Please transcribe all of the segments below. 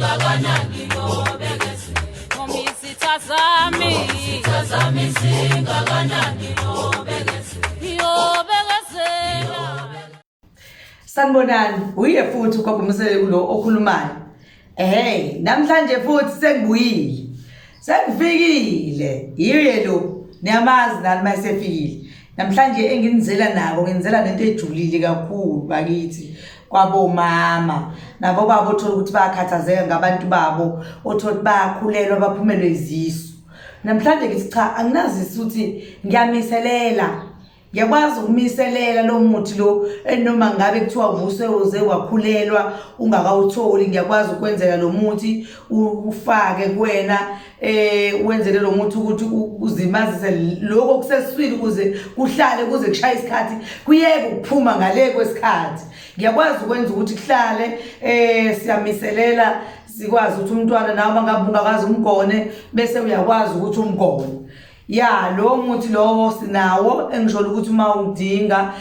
Singakanani nobekezela. Noma izitha zami. Izitha zami singakanani nobekezela. Ngiyobekezela. Sanibonani, uye futhi ugogo Mseleku lo okhulumayo. Ehhe, namhlanje futhi sengibuyile. Sengifikile. Yiye lo, niyamazi nani mayesefikile. Namhlanje enginizela nako, nginizela nento ejulile kakhulu bakithi kwabomama nabo baba othola ukuthi bayakhathazeka ngabantu babo, othola ukuthi bayakhulelwa baphumelwe izisu. Namhlanje ngithi cha, anginazisi ukuthi ngiyamiselela. Ngiyakwazi ukumiselela lo muthi lo enoma ngabe kuthiwa uvuse uze wakhulelwa ungakawutholi, ngiyakwazi ukwenzela lo muthi ufake kuwena, wenzele lo muthi ukuthi uzimazise lokho okusesiswini ukuze kuhlale kuze kushaye isikhathi, kuyeke ukuphuma ngale kwesikhathi. Ngiyakwazi ukwenza ukuthi kuhlale, siyamiselela sikwazi ukuthi umntwana nawe uma ngabe ungakaze umgone bese uyakwazi ukuthi umgone. Ya, lowo muthi lowo sinawo, engisholo ukuthi uma uwudinga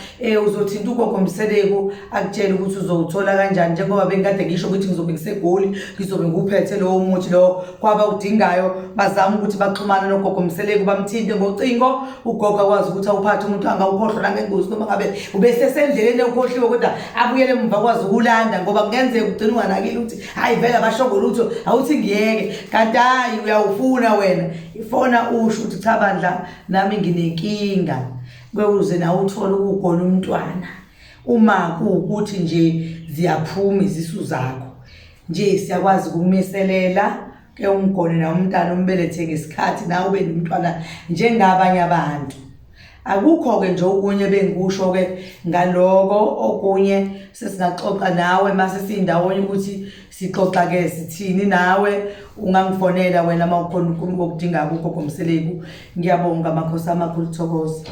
uzothinta ugogo Mseleku akutshele ukuthi uzowuthola kanjani, njengoba bengikade ngisho ukuthi ngizobe ngiseGoli, ngizobe ngiwuphethe lowo muthi lowo. Kwabawudingayo bazame ukuthi baxhumane nogogo Mseleku, bamthinte ngocingo, ugogo akwazi ukuthi awuphathe, umuntu angawukhohlwa nangengozi noma ngabe ubesesendleleni ewukhohliwe, kodwa abuyele emuva akwazi ukulanda, ngoba kungenzeka ugcine unganakile ukuthi hhayi vele abashongo lutho, awuthi ngiyeke, kanti hhayi uyawufuna wena. Ifona usho ukuthi cha bandla nami nginenkinga, kuze nawe uthole ukugona umntwana uma kuwukuthi nje ziyaphuma izisu zakho nje, siyakwazi ukumiselela ke umgone nawe umntana umbelethe ngesikhathi, nawe ube nomntwana njengabanye abantu. Akukho-ke nje okunye bengikusho-ke ngaloko, okunye sesingaxoxa nawe mase sindawonye ukuthi sixoxa-ke sithini nawe, ungangifonela wena uma ukhona okudingayo kugogo Mseleku. Ngiyabonga makhosi amakhulu, thokoza.